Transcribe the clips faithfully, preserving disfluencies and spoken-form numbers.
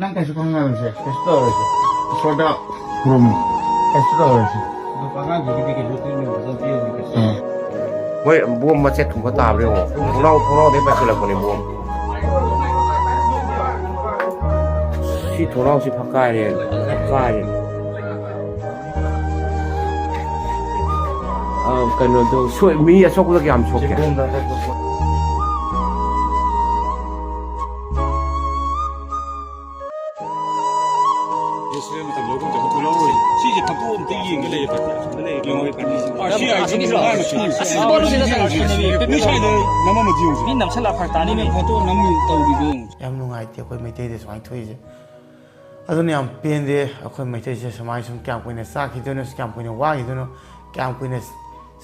ꯅꯪ ꯀꯩꯁꯨ ꯈꯪꯉꯔꯣꯏꯁꯦ, ꯀꯩꯁꯨ ꯇꯧꯔꯣꯏꯁꯦ꯫ ꯏꯁꯣꯔꯗ ꯈꯨꯔꯨꯝꯃꯨ꯫ ꯀꯩꯁꯨ ꯇꯧꯔꯣꯏꯁꯦ꯫ ꯑꯗꯣ ꯑꯉꯥꯡꯁꯤꯒꯤꯗꯤ ꯀꯩꯅꯣ ꯇ꯭ꯔꯤꯠꯃꯦꯟ ꯐꯖꯅ ꯄꯤꯔꯕꯅꯤ ꯀꯩꯁꯨ꯫ ꯎꯝ꯫ ꯃꯣꯏ ꯕꯣꯝ ꯃꯆꯦꯠ ꯊꯨꯝꯕ ꯇꯥꯕ꯭ꯔꯥ ꯌꯦꯡꯉꯣ꯫ ꯊꯣꯡꯅꯥꯎ, ꯊꯣꯡꯅꯥꯎꯗꯩ ꯄꯥꯏꯁꯤꯜꯂꯛꯄꯅꯦ ꯕꯣꯝ꯫ ꯁꯤ ꯊꯣꯡꯅꯥꯎꯁꯤ ꯐꯛꯀꯥꯏꯔꯦ, ꯐꯛꯀꯥꯏꯔꯦ꯫ ꯑ, ꯀꯩꯅꯣꯗꯣ ꯁꯣꯏ-, ꯃꯤ ꯑꯁꯣꯛꯄꯗ ꯀꯌꯥꯝ ꯁꯣꯛꯀꯦ? ꯁꯤꯁꯦ ꯃꯇꯝ ꯂꯧꯕ ꯃꯇꯝꯗ ꯊꯣꯛꯂꯛꯑꯔꯣꯏ꯫ ꯁꯤꯁꯦ ꯐꯣꯇꯣ ꯑꯝꯇ ꯌꯦꯡꯒꯦ ꯂꯩꯌꯦ, ꯄꯥꯔꯇꯤ ꯑꯁꯣꯝꯗ ꯂꯩꯌꯦ꯫ ꯌꯦꯡꯉꯣ, ꯄꯥꯔꯇꯤ ꯑꯁꯤ ꯑꯥꯏ ꯁꯤ ꯅꯨꯄꯥ ꯑꯃ ꯁꯤ꯫ ꯑꯁ, ꯅꯨꯄꯥꯗꯣ ꯁꯤꯗ ꯇꯥꯔꯛꯄꯅꯦꯃꯤ꯫ ꯅꯣꯏ ꯁ꯭ꯋꯥꯏꯗ ꯅꯝꯃꯝꯃꯗꯤ ꯌꯦꯡꯉꯨꯁꯦ꯫ ꯃꯤ ꯅꯝꯁꯜꯂꯛꯑ ꯐꯔꯛ ꯇꯥꯅꯤꯃꯤ꯫ ꯐꯣꯇꯣ ꯅꯝꯃꯤ ꯇꯧꯔꯤꯗꯣ ꯌꯦꯡꯉꯨꯁꯦ꯫ ꯌꯥꯝ ꯅꯨꯡꯉꯥꯏꯇꯦ ꯑꯩꯈꯣꯏ ꯃꯩꯇꯩꯗ ꯁꯨꯃꯥꯏꯅ ꯊꯣꯛꯏꯁꯦ꯫ ꯑꯗꯨꯅ ꯌꯥꯝ ꯄꯦꯟꯗꯦ꯫ ꯑꯩꯈꯣꯏ ꯃꯩꯇꯩꯁꯦ ꯁꯨꯃꯥꯏ ꯁꯨꯝ ꯀꯌꯥꯝ ꯀꯨꯏꯅ ꯆꯥꯈꯤꯗꯣꯏꯅꯣ, ꯀꯌꯥꯝ ꯀꯨꯏꯅ ꯋꯥꯈꯤꯗꯣꯏꯅꯣ, ꯀꯌꯥꯝ ꯀꯨꯏꯅ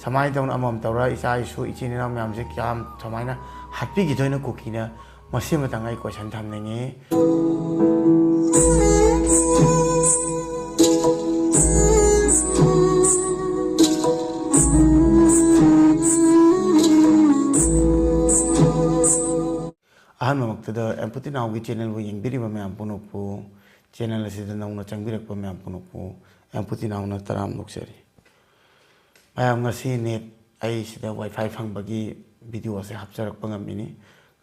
ꯁꯨꯃꯥꯏꯅ ꯇꯧꯅ ꯑꯃꯃꯝ ꯇꯧꯔ ꯏꯆꯥ ꯏꯁꯨ ꯏꯆꯤꯟ ꯏꯅꯥꯎ ꯃꯌꯥꯝꯁꯦ ꯀꯌꯥꯝ ꯁꯨꯃꯥꯏꯅ ꯍꯥꯠꯄꯤꯈꯤꯗꯣꯏꯅꯣ ꯀꯨꯀꯤꯅ? ꯃꯁꯤꯃꯇꯪ ꯑꯩ ꯀꯣꯏꯁꯟ ꯊꯝꯅꯤꯡꯉꯤ꯫ ꯑꯍꯥꯟꯕꯃꯛꯇꯗ ꯑꯦꯝꯄꯨꯇꯤ ꯅꯥꯎꯒꯤ ꯆꯦꯅꯦꯜꯕꯨ ꯌꯦꯡꯕꯤꯔꯤꯕ ꯃꯌꯥꯝ ꯄꯨꯝꯅꯃꯛꯄꯨ, ꯆꯦꯅꯦꯜ ꯑꯁꯤꯗ ꯅꯧꯅ ꯆꯪꯕꯤꯔꯛꯄ ꯃꯌꯥꯝ ꯄꯨꯝꯅꯃꯛꯄꯨ ꯑꯦꯝꯄꯨꯇꯤ ꯅꯥꯎꯅ ꯇꯔꯥꯝꯅ ꯑꯣꯛꯆꯔꯤ꯫ ꯃꯌꯥꯝ, ꯉꯁꯤ ꯅꯦꯠ ꯑꯩ ꯁꯤꯗ ꯋꯥꯏꯐꯥꯏ ꯐꯪꯕꯒꯤ ꯚꯤꯗꯤꯑꯣ ꯑꯁꯦ ꯍꯥꯞꯆꯔꯛꯄ ꯉꯝꯃꯤꯅꯤ꯫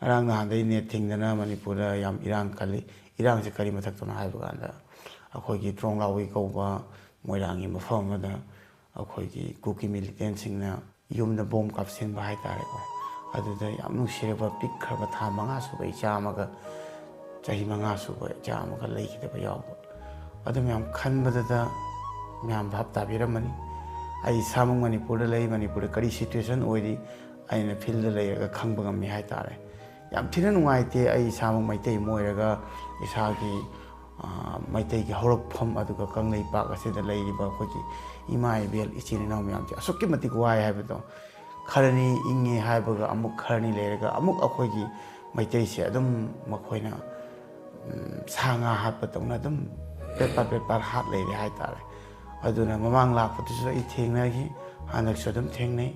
ꯉꯔꯥꯡ ꯅꯍꯥꯟꯗꯩ ꯅꯦꯠ ꯊꯤꯡꯗꯅ ꯃꯅꯤꯄꯨꯔꯗ ꯌꯥꯝ ꯏꯔꯥꯡ ꯀꯜꯂꯤ꯫ ꯏꯔꯥꯡꯁꯦ ꯀꯔꯤ ꯃꯊꯛꯇꯅꯣ ꯍꯥꯏꯕ ꯀꯥꯟꯗ, ꯑꯩꯈꯣꯏꯒꯤ ꯇ꯭ꯔꯣꯡꯂꯥꯎꯋꯤ ꯀꯧꯕ ꯃꯣꯏꯔꯥꯡꯒꯤ ꯃꯐꯝ ꯑꯃꯗ ꯑꯩꯈꯣꯏꯒꯤ ꯀꯨꯀꯤ ꯃꯤꯂꯤꯇꯦꯟꯁꯤꯡꯅ ꯌꯨꯝꯗ ꯕꯣꯝ ꯀꯥꯞꯁꯤꯟꯕ ꯍꯥꯏꯇꯥꯔꯦꯀꯣ꯫ ꯑꯗꯨꯗ ꯌꯥꯝ ꯅꯨꯡꯁꯤꯔꯕ ꯄꯤꯛꯈ꯭ꯔꯕ ꯊꯥ ꯃꯉꯥ ꯁꯨꯕ ꯏꯆꯥ ꯑꯃꯒ ꯆꯍꯤ ꯃꯉꯥ ꯁꯨꯕ ꯏꯆꯥ ꯑꯃꯒ ꯂꯩꯈꯤꯗꯕ ꯌꯥꯎꯕ꯫ ꯑꯗꯨ ꯃꯌꯥꯝ ꯈꯟꯕꯗꯨꯗ ꯃꯌꯥꯝ ꯚꯥꯞ ꯇꯥꯕꯤꯔꯝꯃꯅꯤ꯫ ꯑꯩ ꯏꯁꯥꯃꯛ ꯃꯅꯤꯄꯨꯔꯗ ꯂꯩ, ꯃꯅꯤꯄꯨꯔꯗ ꯀꯔꯤ ꯁꯤꯆꯨꯋꯦꯁꯟ ꯑꯣꯏꯔꯤ ꯑꯩꯅ ꯐꯤꯜꯗ ꯂꯩꯔꯒ ꯈꯪꯕ ꯉꯝꯃꯤ ꯍꯥꯏꯇꯥꯔꯦ꯫ ꯌꯥꯝ ꯊꯤꯅ ꯅꯨꯡꯉꯥꯏꯇꯦ꯫ ꯑꯩ ꯏꯁꯥꯃꯛ ꯃꯩꯇꯩ ꯑꯃ ꯑꯣꯏꯔꯒ ꯏꯁꯥꯒꯤ, ꯑ, ꯃꯩꯇꯩꯒꯤ ꯍꯧꯔꯛꯐꯝ, ꯑꯗꯨꯒ ꯀꯪꯂꯩꯄꯥꯛ ꯑꯁꯤꯗ ꯂꯩꯔꯤꯕ ꯑꯩꯈꯣꯏꯒꯤ ꯏꯃꯥ ꯏꯕꯦꯜ ꯏꯆꯤꯟ ꯏꯅꯥꯎ ꯃꯌꯥꯝꯁꯦ ꯑꯁꯨꯛꯀꯤ ꯃꯇꯤꯛ ꯋꯥꯏ ꯍꯥꯏꯕꯗꯣ꯫ ꯈꯔꯅꯤ ꯏꯪꯉꯦ ꯍꯥꯏꯕꯒ ꯑꯃꯨꯛ ꯈꯔꯅꯤ ꯂꯩꯔꯒ ꯑꯃꯨꯛ ꯑꯩꯈꯣꯏꯒꯤ ꯃꯩꯇꯩꯁꯦ ꯑꯗꯨꯝ ꯃꯈꯣꯏꯅ, ꯎꯝ, ꯁꯥ ꯉꯥ ꯍꯥꯠꯄꯗꯧꯅ ꯑꯗꯨꯝ ꯄꯦꯠ ꯄꯥꯠ ꯄꯦꯠ ꯄꯥꯠ ꯍꯥꯠ ꯂꯩꯔꯦ ꯍꯥꯏꯇꯥꯔꯦ꯫ ꯑꯗꯨꯅ ꯃꯃꯥꯡ ꯂꯥꯛꯄꯗꯨꯁꯨ ꯑꯩ ꯊꯦꯡꯅꯈꯤ, ꯍꯟꯗꯛꯁꯨ ꯑꯗꯨꯝ ꯊꯦꯡꯅꯩ꯫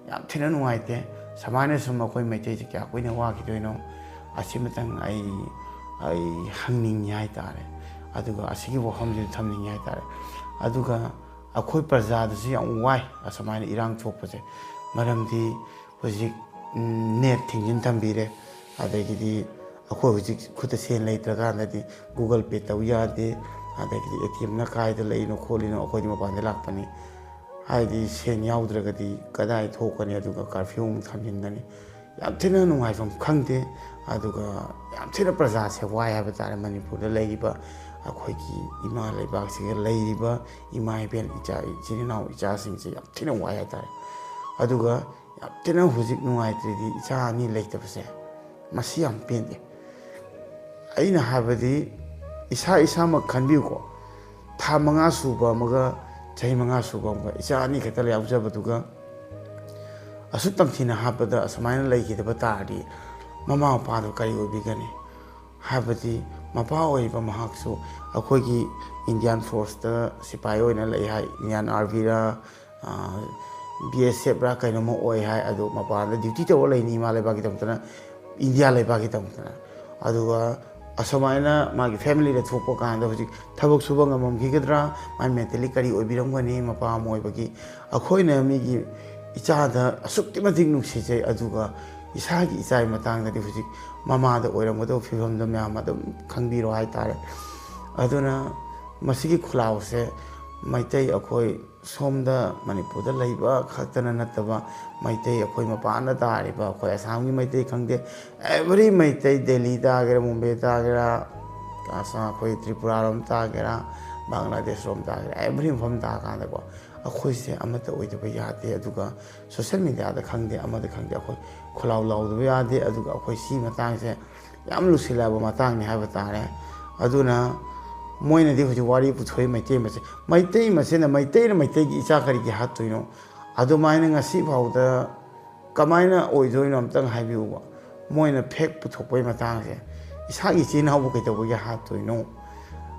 ꯌꯥꯝ ꯊꯤꯅ ꯅꯨꯡꯉꯥꯏꯇꯦ꯫ ꯁꯨꯃꯥꯏꯅ ꯁꯨꯝ ꯑꯩꯈꯣꯏ ꯃꯩꯇꯩꯁꯦ ꯀꯌꯥ ꯀꯨꯏꯅ ꯋꯥꯈꯤꯗꯣꯏꯅꯣ? ꯑꯁꯤꯃꯇꯪ ꯑꯩ ꯑꯩ ꯍꯪꯅꯤꯡꯉꯤ ꯍꯥꯏꯇꯥꯔꯦ꯫ ꯑꯗꯨꯒ ꯑꯁꯤꯒꯤ ꯋꯥꯐꯝꯁꯤꯗ ꯊꯝꯅꯤꯡꯉꯤ ꯍꯥꯏꯇꯥꯔꯦ꯫ ꯑꯗꯨꯒ ꯑꯩꯈꯣꯏ ꯄ꯭ꯔꯖꯥꯗꯁꯨ ꯌꯥꯝ ꯋꯥꯏ ꯑꯁꯨꯃꯥꯏꯅ ꯏꯔꯥꯡ ꯊꯣꯛꯄꯁꯦ꯫ ꯃꯔꯝꯗꯤ ꯍꯧꯖꯤꯛ ꯅꯦꯠ ꯊꯤꯡꯖꯤꯟ ꯊꯝꯕꯤꯔꯦ꯫ ꯑꯗꯒꯤꯗꯤ ꯑꯩꯈꯣꯏ ꯍꯧꯖꯤꯛ ꯈꯨꯠꯇ ꯁꯦꯟ ꯂꯩꯇ꯭ꯔꯀꯥꯟꯗꯗꯤ Google Pay ꯇꯧ ꯌꯥꯗꯦ꯫ ꯑꯗꯒꯤꯗꯤ ꯑꯦ ꯇꯤ ꯑꯦꯝꯅ ꯀꯥꯏꯗ ꯂꯩꯔꯤꯅꯣ ꯈꯣꯠꯂꯤꯅꯣ, ꯑꯩꯈꯣꯏꯗꯤ ꯃꯄꯥꯟꯗ ꯂꯥꯛꯄꯅꯤ꯫ ꯍꯥꯏꯗꯤ ꯁꯦꯟ ꯌꯥꯎꯗ꯭ꯔꯒꯗꯤ ꯀꯗꯥꯏ ꯊꯣꯛꯀꯅꯤ? ꯑꯗꯨꯒ ꯀꯥꯔꯐ꯭ꯌꯨ ꯑꯃꯨꯛ ꯊꯝꯖꯤꯟꯒꯅꯤ꯫ ꯌꯥꯝ ꯊꯤꯅ ꯅꯨꯡꯉꯥꯏꯐꯝ ꯈꯪꯗꯦ꯫ ꯑꯗꯨꯒ ꯌꯥꯝ ꯊꯤꯅ ꯄ꯭ꯔꯖꯥꯁꯦ ꯋꯥꯏ ꯍꯥꯏꯕ ꯇꯥꯔꯦ꯫ ꯃꯅꯤꯄꯨꯔꯗ ꯂꯩꯔꯤꯕ ꯑꯩꯈꯣꯏꯒꯤ ꯏꯃꯥ ꯂꯩꯕꯥꯛꯁꯤꯒ ꯂꯩꯔꯤꯕ ꯏꯃꯥ ꯏꯕꯦꯟ, ꯏꯆꯥ, ꯏꯆꯤꯟ ꯏꯅꯥꯎ, ꯏꯆꯥꯁꯤꯡꯁꯦ ꯌꯥꯝ ꯊꯤꯅ ꯋꯥꯏ ꯍꯥꯏ ꯇꯥꯔꯦ꯫ ꯑꯗꯨꯒ ꯌꯥꯝ ꯊꯤꯅ ꯍꯧꯖꯤꯛ ꯅꯨꯡꯉꯥꯏꯇ꯭ꯔꯤꯗꯤ ꯏꯆꯥ ꯑꯅꯤ ꯂꯩꯇꯕꯁꯦ, ꯃꯁꯤ ꯌꯥꯝ ꯄꯦꯟꯗꯦ꯫ ꯑꯩꯅ ꯍꯥꯏꯕꯗꯤ ꯏꯁꯥ ꯏꯁꯥꯃꯛ ꯈꯟꯕꯤꯌꯨꯀꯣ꯫ ꯊꯥ ꯃꯉꯥ ꯁꯨꯕ ꯑꯃꯒ ꯆꯍꯤ ꯃꯉꯥ ꯁꯨꯕ ꯑꯃꯒ, ꯏꯆꯥ ꯑꯅꯤ ꯈꯛꯇ ꯌꯥꯎꯖꯕꯗꯨꯒ ꯑꯁꯨꯛ ꯇꯝꯊꯤꯅ ꯍꯥꯠꯄꯗ ꯑꯁꯨꯃꯥꯏꯅ ꯂꯩꯈꯤꯗꯕ ꯇꯥꯔꯗꯤ ꯃꯃꯥ ꯃꯄꯥꯗꯣ ꯀꯔꯤ ꯑꯣꯏꯕꯤꯒꯅꯤ? ꯍꯥꯏꯕꯗꯤ ꯃꯄꯥ ꯑꯣꯏꯔꯤꯕ ꯃꯍꯥꯛꯁꯨ ꯑꯩꯈꯣꯏꯒꯤ ꯏꯟꯗꯤꯌꯥꯟ ꯐꯣꯔꯁꯇ ꯁꯤꯐꯥꯏ ꯑꯣꯏꯅ ꯂꯩ ꯍꯥꯏ, ꯏꯟꯗꯤꯌꯥꯟ ꯑꯥꯔꯃꯤꯔ, ꯕꯤ ꯑꯦꯁ ꯑꯦꯐꯔ ꯀꯩꯅꯣꯝꯃ ꯑꯣꯏ ꯍꯥꯏ꯫ ꯑꯗꯣ ꯃꯄꯥꯟꯗ ꯗ꯭ꯌꯨꯇꯤ ꯇꯧꯔ ꯂꯩꯅꯤ ꯏꯃꯥ ꯂꯩꯕꯥꯛꯀꯤꯗꯃꯛꯇꯅ, ꯏꯟꯗꯤꯌꯥ ꯂꯩꯕꯥꯛꯀꯤꯗꯃꯛꯇꯅ꯫ ꯑꯗꯨꯒ ꯑꯁꯨꯃꯥꯏꯅ ꯃꯥꯒꯤ ꯐꯦꯃꯤꯂꯤꯗ ꯊꯣꯛꯄ ꯀꯥꯟꯗ ꯍꯧꯖꯤꯛ ꯊꯕꯛ ꯁꯨꯕ ꯉꯝꯃꯝꯈꯤꯒꯗ꯭ꯔꯥ? ꯃꯥꯏ ꯃꯦꯟꯇꯦꯂꯤ ꯀꯔꯤ ꯑꯣꯏꯕꯤꯔꯝꯒꯅꯤ? ꯃꯄꯥ ꯑꯃ ꯑꯣꯏꯕꯒꯤ ꯑꯩꯈꯣꯏꯅ ꯃꯤꯒꯤ ꯏꯆꯥꯗ ꯑꯁꯨꯛꯀꯤ ꯃꯇꯤꯛ ꯅꯨꯡꯁꯤꯖꯩ, ꯑꯗꯨꯒ ꯏꯁꯥꯒꯤ ꯏꯆꯥꯒꯤ ꯃꯇꯥꯡꯗꯗꯤ ꯍꯧꯖꯤꯛ ꯃꯃꯥꯗ ꯑꯣꯏꯔꯝꯒꯗꯕ ꯐꯤꯕꯝꯗꯣ ꯃꯌꯥꯝ ꯑꯗꯨꯝ ꯈꯪꯕꯤꯔꯣ ꯍꯥꯏꯇꯥꯔꯦ꯫ ꯑꯗꯨꯅ ꯃꯁꯤꯒꯤ ꯈꯨꯜꯂꯥꯎꯁꯦ ꯃꯩꯇꯩ ꯑꯩꯈꯣꯏ ꯁꯣꯝꯗ ꯃꯅꯤꯄꯨꯔꯗ ꯂꯩꯕ ꯈꯛꯇꯅ ꯅꯠꯇꯕ, ꯃꯩꯇꯩ ꯑꯩꯈꯣꯏ ꯃꯄꯥꯟꯗ ꯇꯥꯔꯤꯕ, ꯑꯩꯈꯣꯏ ꯑꯁꯥꯝꯒꯤ ꯃꯩꯇꯩ ꯈꯪꯗꯦ, ꯑꯦꯚ꯭ꯔꯤ ꯃꯩꯇꯩ, ꯗꯦꯜꯂꯤ ꯇꯥꯒꯦꯔꯥ, ꯃꯨꯝꯕꯥꯏ ꯇꯥꯒꯦꯔꯥ, ꯑꯁꯥꯝ, ꯑꯩꯈꯣꯏ ꯇ꯭ꯔꯤꯄꯨꯔꯥꯔꯣꯝ ꯇꯥꯒꯦꯔꯥ, ꯕꯪꯒ꯭ꯂꯥꯗꯦꯁꯔꯣꯝ ꯇꯥꯒꯦꯔꯥ, ꯑꯦꯚ꯭ꯔꯤ ꯃꯐꯝ ꯇꯥꯀꯥꯟꯗꯀꯣ, ꯑꯩꯈꯣꯏꯁꯦ ꯑꯃꯠꯇ ꯑꯣꯏꯗꯕ ꯌꯥꯗꯦ꯫ ꯑꯗꯨꯒ ꯁꯣꯁꯦꯜ ꯃꯦꯗꯤꯌꯥꯗ ꯈꯪꯗꯦ, ꯑꯃꯗ ꯈꯪꯗꯦ, ꯑꯩꯈꯣꯏ ꯈꯨꯜꯂꯥꯎ ꯂꯥꯎꯗꯕ ꯌꯥꯗꯦ꯫ ꯑꯗꯨꯒ ꯑꯩꯈꯣꯏ ꯁꯤ ꯃꯇꯥꯡꯁꯦ ꯌꯥꯝ ꯂꯨꯁꯤꯜꯂꯛꯑꯕ ꯃꯇꯥꯡꯅꯤ ꯍꯥꯏꯕ ꯇꯥꯔꯦ꯫ ꯑꯗꯨꯅ ꯃꯣꯏꯅꯗꯤ ꯍꯧꯖꯤꯛ ꯋꯥꯔꯤ ꯄꯨꯊꯣꯛꯏ, ꯃꯩꯇꯩ ꯃꯁꯦꯟ, ꯃꯩꯇꯩ ꯃꯁꯦꯟꯅ ꯃꯩꯇꯩꯅ ꯃꯩꯇꯩꯒꯤ ꯏꯆꯥ ꯀꯔꯤꯒꯤ ꯍꯥꯠꯇꯣꯏꯅꯣ? ꯑꯗꯨꯃꯥꯏꯅ ꯉꯁꯤ ꯐꯥꯎꯗ ꯀꯃꯥꯏꯅ ꯑꯣꯏꯗꯣꯏꯅꯣ? ꯑꯝꯇꯪ ꯍꯥꯏꯕꯤꯌꯨꯕ꯫ ꯃꯣꯏꯅ ꯐꯦꯛ ꯄꯨꯊꯣꯛꯄꯒꯤ ꯃꯇꯥꯡꯁꯦ, ꯏꯁꯥꯒꯤ ꯏꯆꯤꯜ ꯏꯅꯥꯎꯕꯨ ꯀꯩꯗꯧꯕꯒꯤ ꯍꯥꯠꯇꯣꯏꯅꯣ?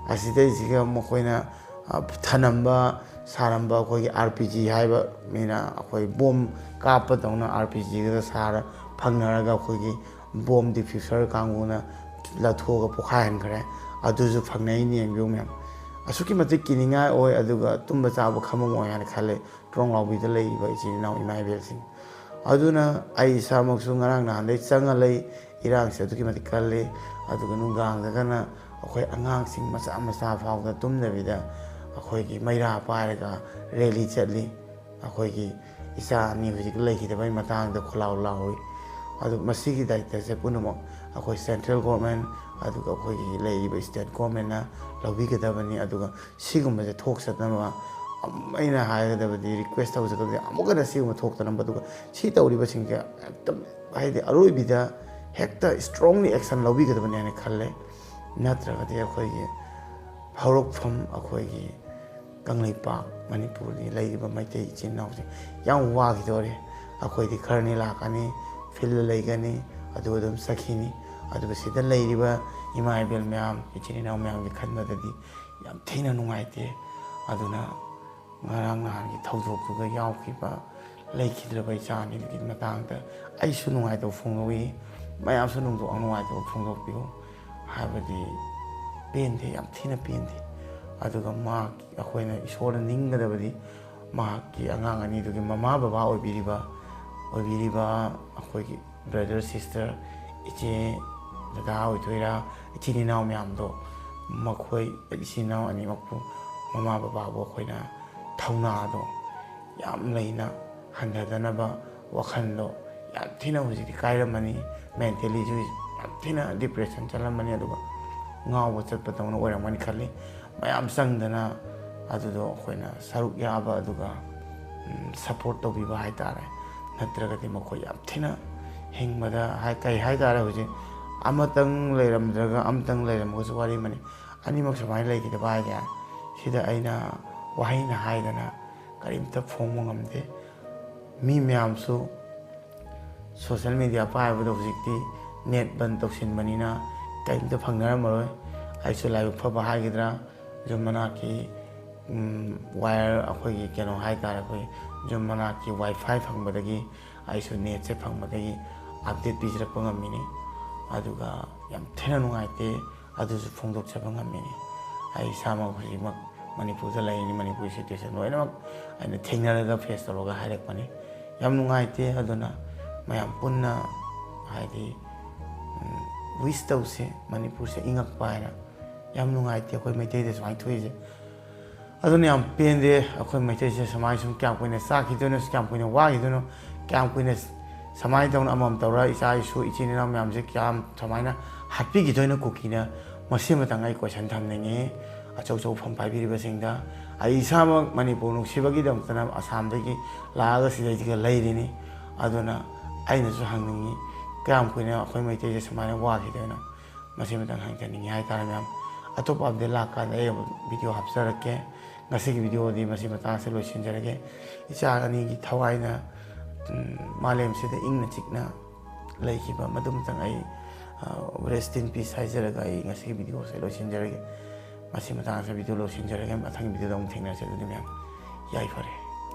ꯑꯁꯤꯗꯩꯁꯤꯒ ꯃꯈꯣꯏꯅ, ꯑ, ꯊꯅꯝꯕ ꯁꯥꯔꯝꯕ ꯑꯩꯈꯣꯏꯒꯤ ꯑꯥꯔ ꯄꯤ ꯖꯤ ꯍꯥꯏꯕ, ꯃꯤꯅ ꯑꯩꯈꯣꯏ ꯕꯣꯝ ꯀꯥꯞꯄꯗꯧꯅ ꯑꯥꯔ ꯄꯤ ꯖꯤꯒꯗ ꯁꯥꯔ ꯐꯪꯅꯔꯒ ꯑꯩꯈꯣꯏꯒꯤ ꯕꯣꯝ ꯗꯤꯐ꯭ꯌꯨꯁꯔ ꯀꯥꯡꯕꯨꯅ ꯂꯧꯊꯣꯛꯑꯒ ꯄꯣꯈꯥꯏꯍꯟꯈ꯭ꯔꯦ꯫ ꯑꯗꯨꯁꯨ ꯐꯪꯅꯩꯅꯤ, ꯌꯦꯡꯕꯤꯌꯨ ꯃꯌꯥꯝ꯫ ꯑꯁꯨꯛꯀꯤ ꯃꯇꯤꯛ ꯀꯤꯅꯤꯡꯉꯥꯏ ꯑꯣꯏ, ꯑꯗꯨꯒ ꯇꯨꯝꯕ ꯆꯥꯕ ꯈꯪꯉꯝꯃꯣꯏ ꯍꯥꯏꯅ ꯈꯜꯂꯦ ꯇ꯭ꯔꯣꯡ ꯂꯥꯎꯕꯤꯗ ꯂꯩꯔꯤꯕ ꯏꯆꯤꯜ ꯏꯅꯥꯎ ꯏꯃꯥ ꯏꯕꯦꯜꯁꯤꯡ꯫ ꯑꯗꯨꯅ ꯑꯩ ꯏꯁꯥꯃꯛꯁꯨ ꯉꯔꯥꯡ ꯅꯍꯥꯟꯗꯩ ꯆꯪꯉ ꯂꯩ꯫ ꯏꯔꯥꯡꯁꯦ ꯑꯗꯨꯛꯀꯤ ꯃꯇꯤꯛ ꯀꯜꯂꯤ꯫ ꯑꯗꯨꯒ ꯅꯨꯡꯗꯥꯡꯗꯒꯅ ꯑꯩꯈꯣꯏ ꯑꯉꯥꯡꯁꯤꯡ ꯃꯆꯥ ꯃꯆꯥ ꯐꯥꯎꯗ ꯇꯨꯝꯗꯕꯤꯗ ꯑꯩꯈꯣꯏꯒꯤ ꯃꯩꯔꯥ ꯄꯥꯏꯔꯒ ꯔꯦꯂꯤ ꯆꯠꯂꯤ꯫ ꯑꯩꯈꯣꯏꯒꯤ ꯏꯆꯥ ꯑꯅꯤ ꯍꯧꯖꯤꯛ ꯂꯩꯈꯤꯗꯕꯒꯤ ꯃꯇꯥꯡꯗ ꯈꯣꯜꯂꯥꯎ ꯂꯥꯎꯏ꯫ ꯑꯗꯨ ꯃꯁꯤꯒꯤ ꯗꯥꯏꯇꯁꯦ ꯄꯨꯝꯅꯃꯛ ꯑꯩꯈꯣꯏ ꯁꯦꯟꯇ꯭ꯔꯦꯜ ꯒꯣꯔꯃꯦꯟ ꯑꯗꯨꯒ ꯑꯩꯈꯣꯏꯒꯤ ꯂꯩꯔꯤꯕ ꯁ꯭ꯇꯦꯠ ꯒꯣꯔꯃꯦꯟꯅ ꯂꯧꯕꯤꯒꯗꯕꯅꯤ꯫ ꯑꯗꯨꯒ ꯁꯤꯒꯨꯝꯕꯁꯦ ꯊꯣꯛꯆꯗꯅꯕ ꯑꯝ-, ꯑꯩꯅ ꯍꯥꯏꯒꯗꯕꯗꯤ, ꯔꯤꯀ꯭ꯋꯦꯁ ꯇꯧꯖꯒꯗꯕꯗꯤ, ꯑꯃꯨꯛ ꯍꯟꯅ ꯁꯤꯒꯨꯝꯕ ꯊꯣꯛꯇꯅꯕ꯫ ꯑꯗꯨꯒ ꯁꯤ ꯇꯧꯔꯤꯕꯁꯤꯡꯁꯦ ꯍꯦꯛꯇ, ꯍꯥꯏꯗꯤ, ꯑꯔꯣꯏꯕꯤꯗ ꯍꯦꯛꯇ ꯏꯁꯇ꯭ꯔꯣꯡꯂꯤ ꯑꯦꯛꯁꯟ ꯂꯧꯕꯤꯒꯗꯕꯅꯤ ꯍꯥꯏꯅ ꯈꯜꯂꯦ꯫ ꯅꯠꯇ꯭ꯔꯒꯗꯤ ꯑꯩꯈꯣꯏꯒꯤ ꯍꯧꯔꯛꯐꯝ, ꯑꯩꯈꯣꯏꯒꯤ ꯀꯪꯂꯩꯄꯥꯛ ꯃꯅꯤꯄꯨꯔꯒꯤ ꯂꯩꯔꯤꯕ ꯃꯩꯇꯩ ꯏꯆꯤꯟ ꯏꯅꯥꯎꯁꯤꯡ ꯌꯥꯝ ꯋꯥꯈꯤꯗꯧꯔꯦ꯫ ꯑꯩꯈꯣꯏꯗꯤ ꯈꯔꯅꯤ ꯂꯥꯛꯀꯅꯤ, ꯐꯤꯜꯗ ꯂꯩꯒꯅꯤ, ꯑꯗꯨ ꯑꯗꯨꯝ ꯆꯠꯈꯤꯅꯤ꯫ ꯑꯗꯨꯒ ꯁꯤꯗ ꯂꯩꯔꯤꯕ ꯏꯃꯥ ꯏꯕꯦꯜ ꯃꯌꯥꯝ, ꯏꯆꯤꯟ ꯏꯅꯥꯎ ꯃꯌꯥꯝꯒꯤ ꯈꯟꯕꯗꯗꯤ ꯌꯥꯝ ꯊꯤꯅ ꯅꯨꯡꯉꯥꯏꯇꯦ꯫ ꯑꯗꯨꯅ ꯉꯔꯥꯡ ꯅꯍꯥꯟꯒꯤ ꯊꯧꯗꯣꯛꯇꯨꯗ ꯌꯥꯎꯈꯤꯕ, ꯂꯩꯈꯤꯗ꯭ꯔꯕ ꯏꯆꯥ ꯑꯅꯤꯗꯨꯒꯤ ꯃꯇꯥꯡꯗ ꯑꯩꯁꯨ ꯅꯨꯡꯉꯥꯏꯇꯕ ꯐꯣꯡꯗꯣꯛꯏ, ꯃꯌꯥꯝꯁꯨ ꯅꯨꯡꯗꯣꯛ-, ꯅꯨꯡꯉꯥꯏꯇꯕ ꯐꯣꯡꯗꯣꯛꯄꯤꯌꯨ꯫ ꯍꯥꯏꯕꯗꯤ ꯄꯦꯟꯗꯦ, ꯌꯥꯝ ꯊꯤꯅ ꯄꯦꯟꯗꯦ꯫ ꯑꯗꯨꯒ ꯃꯍꯥꯛ, ꯑꯩꯈꯣꯏꯅ ꯏꯁꯣꯔꯗ ꯅꯤꯡꯒꯗꯕꯗꯤ ꯃꯍꯥꯛꯀꯤ ꯑꯉꯥꯡ ꯑꯅꯤꯗꯨꯒꯤ ꯃꯃꯥ ꯕꯕꯥ ꯑꯣꯏꯕꯤꯔꯤꯕ, ꯑꯣꯏꯕꯤꯔꯤꯕ ꯑꯩꯈꯣꯏꯒꯤ ꯕ꯭ꯔꯗꯔ ꯁꯤꯁꯇꯔ, ꯏꯆꯦ ꯗꯗꯥ ꯑꯣꯏꯗꯣꯏꯔꯥ, ꯏꯆꯤꯟ ꯏꯅꯥꯎ ꯃꯌꯥꯝꯗꯣ, ꯃꯈꯣꯏ ꯏꯆꯤꯟ ꯏꯅꯥꯎ ꯑꯅꯤꯃꯛꯄꯨ, ꯃꯃꯥ ꯕꯕꯥꯕꯨ ꯑꯩꯈꯣꯏꯅ ꯊꯧꯅꯥꯗꯣ ꯌꯥꯝ ꯂꯩꯅ ꯍꯟꯊꯗꯅꯕ ꯋꯥꯈꯜꯗꯣ ꯌꯥꯝ ꯊꯤꯅ ꯍꯧꯖꯤꯛꯇꯤ ꯀꯥꯏꯔꯝꯃꯅꯤ, ꯃꯦꯟꯇꯦꯂꯤꯁꯨ ꯌꯥꯝ ꯊꯤꯅ ꯗꯤꯄ꯭ꯔꯦꯁꯟ ꯆꯠꯂꯝꯃꯅꯤ, ꯑꯗꯨꯒ ꯉꯥꯎꯕ ꯆꯠꯄꯗꯧꯅ ꯑꯣꯏꯔꯝꯒꯅꯤ ꯈꯜꯂꯤ꯫ ꯃꯌꯥꯝ ꯆꯪꯗꯅ ꯑꯗꯨꯗꯣ ꯑꯩꯈꯣꯏꯅ ꯁꯔꯨꯛ ꯌꯥꯕ, ꯑꯗꯨꯒ ꯁꯞꯄꯣꯔꯠ ꯇꯧꯕꯤꯕ ꯍꯥꯏꯇꯥꯔꯦ꯫ ꯅꯠꯇ꯭ꯔꯒꯗꯤ ꯃꯈꯣꯏ ꯌꯥꯝ ꯊꯤꯅ ꯍꯤꯡꯕꯗ ꯍꯥꯏ-, ꯀꯩ ꯍꯥꯏꯇꯥꯔꯦ, ꯍꯧꯖꯤꯛ ꯑꯃꯇꯪ ꯂꯩꯔꯝꯗ꯭ꯔꯒ ꯑꯃꯇꯪ ꯂꯩꯔꯝꯃꯒꯁꯨ ꯋꯥꯔꯤ ꯑꯃꯅꯤ꯫ ꯑꯅꯤꯃꯛ ꯁꯨꯃꯥꯏꯅ ꯂꯩꯈꯤꯗꯕ ꯍꯥꯏꯁꯦ, ꯁꯤꯗ ꯑꯩꯅ ꯋꯥꯍꯩꯅ ꯍꯥꯏꯗꯅ ꯀꯔꯤꯝꯇ ꯐꯣꯡꯕ ꯉꯝꯗꯦ꯫ ꯃꯤ ꯃꯌꯥꯝꯁꯨ ꯁꯣꯁꯦꯜ ꯃꯦꯗꯤꯌꯥ ꯄꯥꯏꯕꯗꯣ ꯍꯧꯖꯤꯛꯇꯤ ꯅꯦꯠ ꯕꯟ ꯇꯧꯁꯤꯟꯕꯅꯤꯅ ꯀꯔꯤꯝꯇ ꯐꯪꯅꯔꯝꯃꯔꯣꯏ꯫ ꯑꯩꯁꯨ ꯂꯥꯏꯕꯛ ꯐꯕ ꯍꯥꯏꯒꯗ꯭ꯔꯥ, ꯌꯨꯝ ꯃꯅꯥꯛꯀꯤ, ꯎꯝ, ꯋꯥꯌꯔ, ꯑꯩꯈꯣꯏꯒꯤ ꯀꯩꯅꯣ ꯍꯥꯏꯇꯥꯔꯦ, ꯑꯩꯈꯣꯏ ꯌꯨꯝ ꯃꯅꯥꯛꯀꯤ ꯋꯥꯏꯐꯥꯏ ꯐꯪꯕꯗꯒꯤ, ꯑꯩꯁꯨ ꯅꯦꯠꯁꯦ ꯐꯪꯕꯗꯒꯤ ꯑꯞꯗꯦꯠ ꯄꯤꯖꯔꯛꯄ ꯉꯝꯃꯤꯅꯤ꯫ ꯑꯗꯨꯒ ꯌꯥꯝ ꯊꯤꯅ ꯅꯨꯡꯉꯥꯏꯇꯦ, ꯑꯗꯨꯁꯨ ꯐꯣꯡꯗꯣꯛꯆꯕ ꯉꯝꯃꯤꯅꯤ꯫ ꯑꯩ ꯏꯁꯥꯃꯛ ꯍꯧꯖꯤꯛꯃꯛ ꯃꯅꯤꯄꯨꯔꯗ ꯂꯩꯔꯤꯅꯤ, ꯃꯅꯤꯄꯨꯔꯒꯤ ꯁꯤꯆꯨꯋꯦꯁꯟ ꯂꯣꯏꯅꯃꯛ ꯑꯩꯅ ꯊꯦꯡꯅꯔꯒ ꯐꯦꯁ ꯇꯧꯔꯒ ꯍꯥꯏꯔꯛꯄꯅꯤ꯫ ꯌꯥꯝ ꯅꯨꯡꯉꯥꯏꯇꯦ꯫ ꯑꯗꯨꯅ ꯃꯌꯥꯝ ꯄꯨꯟꯅ ꯍꯥꯏꯗꯤ ꯋꯤꯁ ꯇꯧꯁꯦ, ꯃꯅꯤꯄꯨꯔꯁꯦ ꯏꯪꯉꯛꯄ ꯍꯥꯏꯅ꯫ ꯌꯥꯝ ꯅꯨꯡꯉꯥꯏꯇꯦ ꯑꯩꯈꯣꯏ ꯃꯩꯇꯩꯗ ꯁꯨꯃꯥꯏꯅ ꯊꯣꯛꯏꯁꯦ꯫ ꯑꯗꯨꯅ ꯌꯥꯝ ꯄꯦꯟꯗꯦ꯫ ꯑꯩꯈꯣꯏ ꯃꯩꯇꯩꯁꯦ ꯁꯨꯃꯥꯏꯅ ꯁꯨꯝ ꯀꯌꯥꯝ ꯀꯨꯏꯅ ꯆꯥꯈꯤꯗꯣꯏꯅꯣ, ꯀꯌꯥꯝ ꯀꯨꯏꯅ ꯋꯥꯈꯤꯗꯣꯏꯅꯣ, ꯀꯌꯥꯝ ꯀꯨꯏꯅ ꯁꯨꯃꯥꯏꯅ ꯇꯧꯅ ꯑꯃꯃꯝ ꯇꯧꯔ ꯏꯆꯥ ꯏꯁꯨ ꯏꯆꯤꯟ ꯏꯅꯥꯎ ꯃꯌꯥꯝꯁꯦ ꯀꯌꯥꯝ ꯁꯨꯃꯥꯏꯅ ꯍꯥꯠꯄꯤꯈꯤꯗꯣꯏꯅꯣ ꯀꯨꯀꯤꯅ? ꯃꯁꯤꯃꯇꯪ ꯑꯩ ꯀꯣꯏꯁꯟ ꯊꯝꯅꯤꯡꯉꯤ ꯑꯆꯧ ꯑꯆꯧꯕ ꯐꯝ ꯄꯥꯏꯕꯤꯔꯤꯕꯁꯤꯡꯗ꯫ ꯑꯩ ꯏꯁꯥꯃꯛ ꯃꯅꯤꯄꯨꯔ ꯅꯨꯡꯁꯤꯕꯒꯤꯗꯃꯛꯇꯅ ꯑꯁꯥꯝꯗꯒꯤ ꯂꯥꯛꯑꯒ ꯁꯤꯗꯩꯁꯤꯒ ꯂꯩꯔꯤꯅꯤ꯫ ꯑꯗꯨꯅ ꯑꯩꯅꯁꯨ ꯍꯪꯅꯤꯡꯉꯤ, ꯀꯌꯥꯝ ꯀꯨꯏꯅ ꯑꯩꯈꯣꯏ ꯃꯩꯇꯩꯁꯦ ꯁꯨꯃꯥꯏꯅ ꯋꯥꯈꯤꯗꯣꯏꯅꯣ? ꯃꯁꯤꯃꯇꯪ ꯍꯪꯖꯅꯤꯡꯉꯤ ꯍꯥꯏꯇꯥꯔꯦ ꯃꯌꯥꯝ꯫ ꯑꯇꯣꯞꯄ ꯑꯞꯗꯦꯠ ꯂꯥꯛꯀꯥꯟꯗ ꯑꯩ ꯑꯃꯨꯛ ꯚꯤꯗꯤꯑꯣ ꯍꯥꯞꯆꯔꯛꯀꯦ꯫ ꯉꯁꯤꯒꯤ ꯚꯤꯗꯤꯑꯣꯗꯤ ꯃꯁꯤ ꯃꯇꯥꯡꯁꯤꯗ ꯂꯣꯏꯁꯤꯟꯖꯔꯒꯦ꯫ ꯏꯆꯥ ꯑꯅꯤꯒꯤ ꯊꯋꯥꯏꯅ, ꯎꯝ, ꯃꯥꯂꯦꯝꯁꯤꯗ ꯏꯪꯅ ꯆꯤꯛꯅ ꯂꯩꯈꯤꯕ ꯃꯗꯨꯃꯇꯪ ꯑꯩ, ꯑ, rest in peace ꯍꯥꯏꯖꯔꯒ ꯑꯩ ꯉꯁꯤꯒꯤ ꯚꯤꯗꯤꯑꯣꯁꯦ ꯂꯣꯏꯁꯤꯟꯖꯔꯒꯦ꯫ ꯃꯁꯤ ꯃꯇꯥꯡꯁꯤꯗ ꯚꯤꯗꯤꯑꯣ ꯂꯣꯏꯁꯤꯟꯖꯔꯒꯦ꯫ ꯃꯊꯪꯒꯤ ꯚꯤꯗꯤꯑꯣꯗ ꯑꯃꯨꯛ ꯊꯦꯡꯅꯔꯁꯦ꯫ ꯑꯗꯨꯗꯤ ꯃꯌꯥꯝ ꯌꯥꯏꯐꯔꯦ꯫